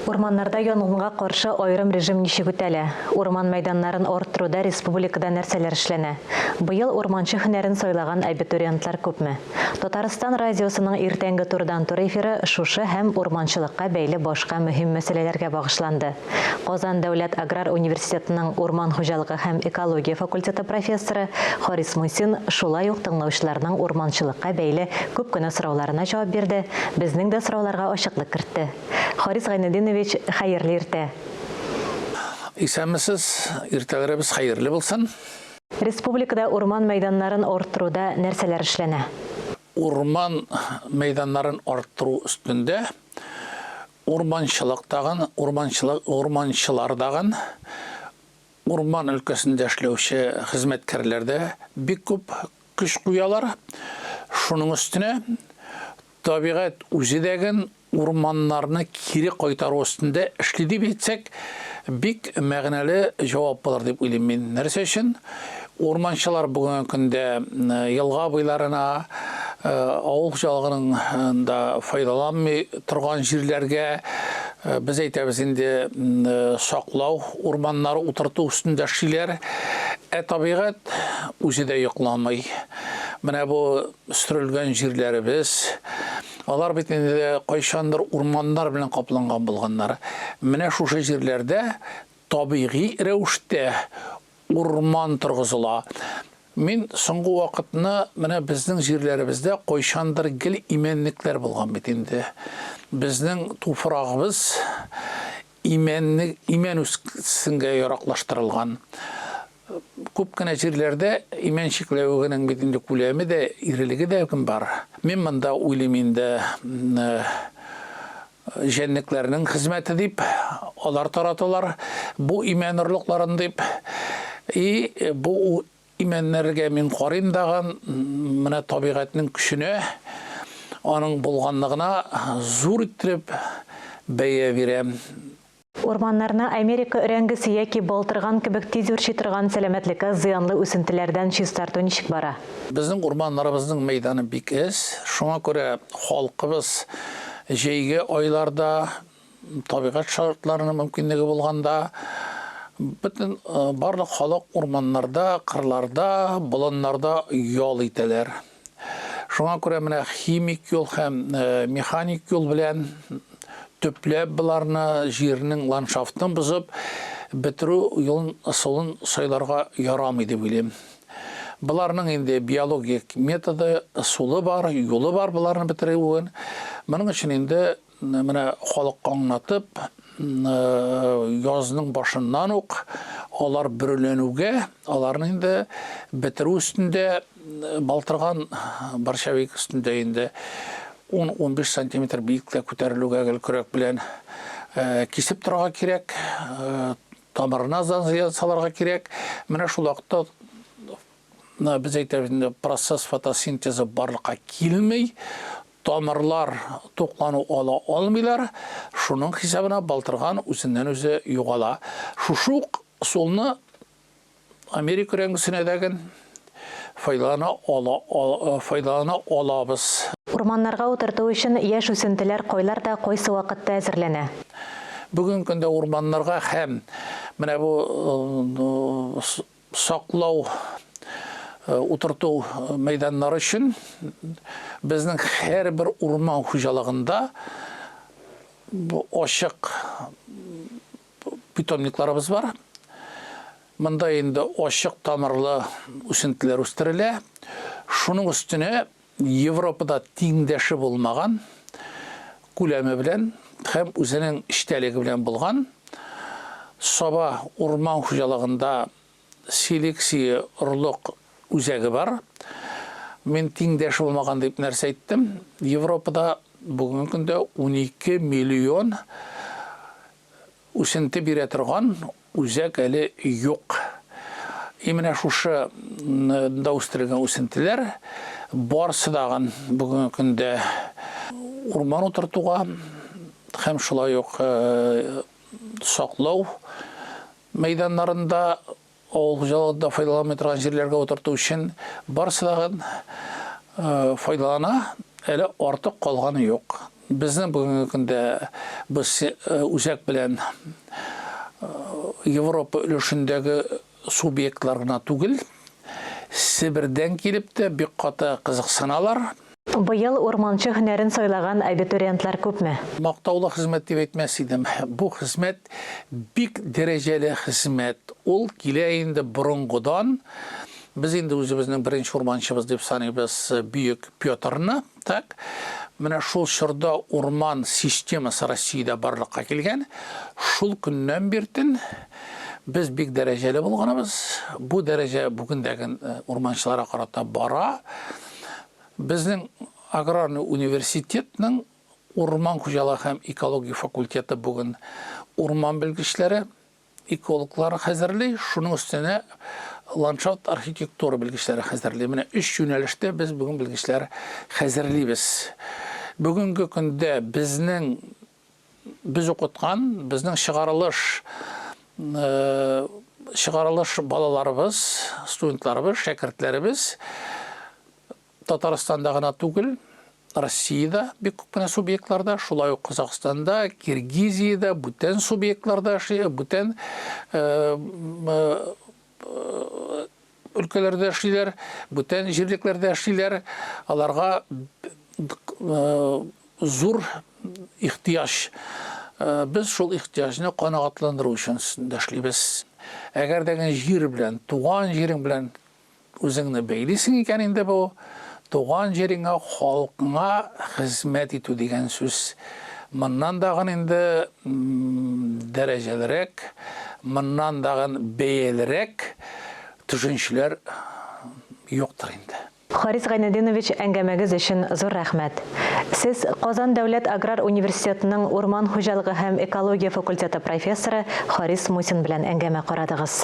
Урманнарда янгынга каршы аерым режим ничек үтәлә? Урман мәйданнарын арттыруда республикада нәрсәләр эшләнә? Быел урманчы һөнәрен сайлаган абитуриентлар күпме? Татарстан радиосының иртәнге турыдан-туры эфиры шушы һәм урманчылыкка бәйле башка мөһим мәсьәләләргә багышланды. Казан дәүләт аграр университетының урман хуҗалыгы һәм экология факультеты профессоры Харис Мусин шулай ук тыңлаучыларның урманчылыкка бәйле күп кенә сорауларына җавап бирде, безнең дә сорауларга ачыклык кертте. Харис Гайнетдинович, хәерле иртә! Исәнмесез, иртәләребез хәерле булсын! Республикада урман мәйданнарын арттыруда нәрсәләр эшләнә? Урман мәйданнарын арттыру өстендә Урманчылык тагын, урманчылык, урманчылар дагын, урман өлкәсендә эшләүче хезмәткәрләр дә бик күп көч куялар. Шуның өстенә табигать үзе дәген урманнарны кире кайтару өстендә эшли дип әйтсәк, бик мәгънәле җавап булыр дип уйлыйм мин. Нәрсә өчен? Урманчылар бүгенге көндә елга буйларына, авыл хуҗалыгының да файдаланмый торган җирләргә, без әйтәбез инде, саклау урманнары утырту өстендә эшлиләр. Ә табигать үзе дә йокламый. Менә бу сөрелгән җирләребез, алар бит инде кайчандыр урманнар белән капланган булганнар. Менә шушы җирләрдә табигый рәвештә урман торгызыла. Мин соңгы вакытны менә безнең җирләребездә кайчандыр гел имәнлекләр булган бит инде. Безнең туфрагыбыз имәнне, имән үссенгә яраклаштырылган. Күп кенә җирләрдә имән чикләвегенең бит инде күләме дә, ирелеге дә бар. Мин монда уйлыйм инде, Җәнлекләрнең хезмәте дип, алар тараталар бу имән орлыкларын дип. И бу имәннәргә мин карыйм дагын, менә табигатьнең көченә, аның булганлыгына зур иттереп бәя бирәм. Урманнарны Америка өрәңгесе яки балтырган кебек тиз үрчи торган сәламәтлеккә зыянлы үсентеләрдән чистарту ничек бара? Безнең урманнарыбызның мәйданы бик әз, шуңа күрә халкыбыз җәйге айларда, табигать шартларының мөмкинлеге булганда, бөтен барлык халык урманнарда, кырларда, болыннарда ял итәләр. Шуңа күрә менә химик юл һәм механик юл белән төпләп боларны җирнең ландшафтын бозып бетерү юлын, ысулын сайларга ярамый дип уйлыйм. Боларның инде биологик методы, ысулы бар, юлы бар боларны бетерүен. Моның өчен инде менә халыкка аңлатып, язның башыннан ук алар бөреләнүгә, аларны инде бетерү өстендә балтырган борщевик өстендә инде 10-15 сантиметр биеклектә күтәрелүгә гел көрәк белән кисеп торырга кирәк. Тамырына зыян салырга кирәк. Менә шул вакытта без әйтәбез инде, процесс фотосинтезы барлыкка килми, тамырлар туклану ала алмыйлар, шуның хисабына балтырган үзеннән-үзе югала. Шушы ук ысулны Америка өрәңгесенә дә файдалана ала, файдалана алабыз. Урманнарга утырту өчен яшь үсентеләр кайларда, кайсы вакытта әзерләнә? Бүгенге көндә урманнарга һәм менә бу саклау, утырту мәйданнары өчен безнең һәрбер урман хуҗалыгында ачык питомникларыбыз бар. Монда инде ачык тамырлы үсентеләр үстерелә. Шуның өстенә Европада тиңдәше булмаган күләме белән һәм үзенең эчтәлеге белән булган Саба урман хуҗалыгында селекция орлык үзәге бар. Мин тиңдәше булмаган дип нәрсә әйттем? Европада бүгенге көндә 12 миллион Үсенте бирә торган үзәк әле юк. И менә шушы да үстерелгән үсентеләр барысы дагын бүгенге көндә урман утыртуга һәм шулай ук саклау мәйданнарында Авыл хуҗалыгында файдаланмый торган җирләргә утырту өчен барысы да файдалана, әле артык калганы юк. Безнең бүгенге көндә без үзәк белән Европа өлешендәге субъектлар гына түгел, Себердән килеп тә бик каты кызыксыналар. Быел урманчы һөнәрен сайлаган абитуриентлар күпме? Мактаулы хезмәт дип әйтмәс идем. Бу хезмәт бик дәрәҗәле хезмәт. Ул килә инде борынгыдан. Без инде үзебезнең беренче урманчыбыз дип саныйбыз бөек Петрны. Так. Менә шул чорда урман системасы Россиядә барлыкка килгән. Шул көннән биртен без бик дәрәҗәле булганыбыз. Бу дәрәҗә бүгендәге э, урманчыларга карата бара. Безнең аграрный университетның урман хуҗалыгы һәм экология факультеты бүген урман белгечләре экологлар хәзерли, шуның өстенә ландшафт архитектура белгечләре хәзерли. Менә өч юнәлештә без бүген белгечләр хәзерлибез. Бүгенге көндә безнең без укыткан, безнең чыгарылыш э, чыгарылыш балаларыбыз, студентларыбыз, шәкертләребез Татарстанда гына түгел, Россиядә бик күп кенә субъектларда, шулай ук Казахстанда, Киргизиядә, бүтән субъектларда эшли, бүтән э, э, өлкәләрдә эшлиләр, бүтән җирлекләрдә эшлиләр. Аларга э, зур ихтыяҗ. Без шул ихтыяҗны канәгатьләндерү өчен эшлибез. Әгәр дә җир белән, туган җирең белән Үзеңне бәйлисең икән инде бу, туган җиреңә, халкыңа хезмәт итү дигән сүз. Моннан дагын инде дәрәҗәлерәк, моннан дагын бәялерәк төшенчеләр юктыр инде. Харис Гайнетдинович, әңгәмәгез өчен зур рәхмәт. Сез Казан дәүләт аграр университетының урман хуҗалыгы һәм экология факультеты профессоры Харис Мусин белән әңгәмә карадыгыз.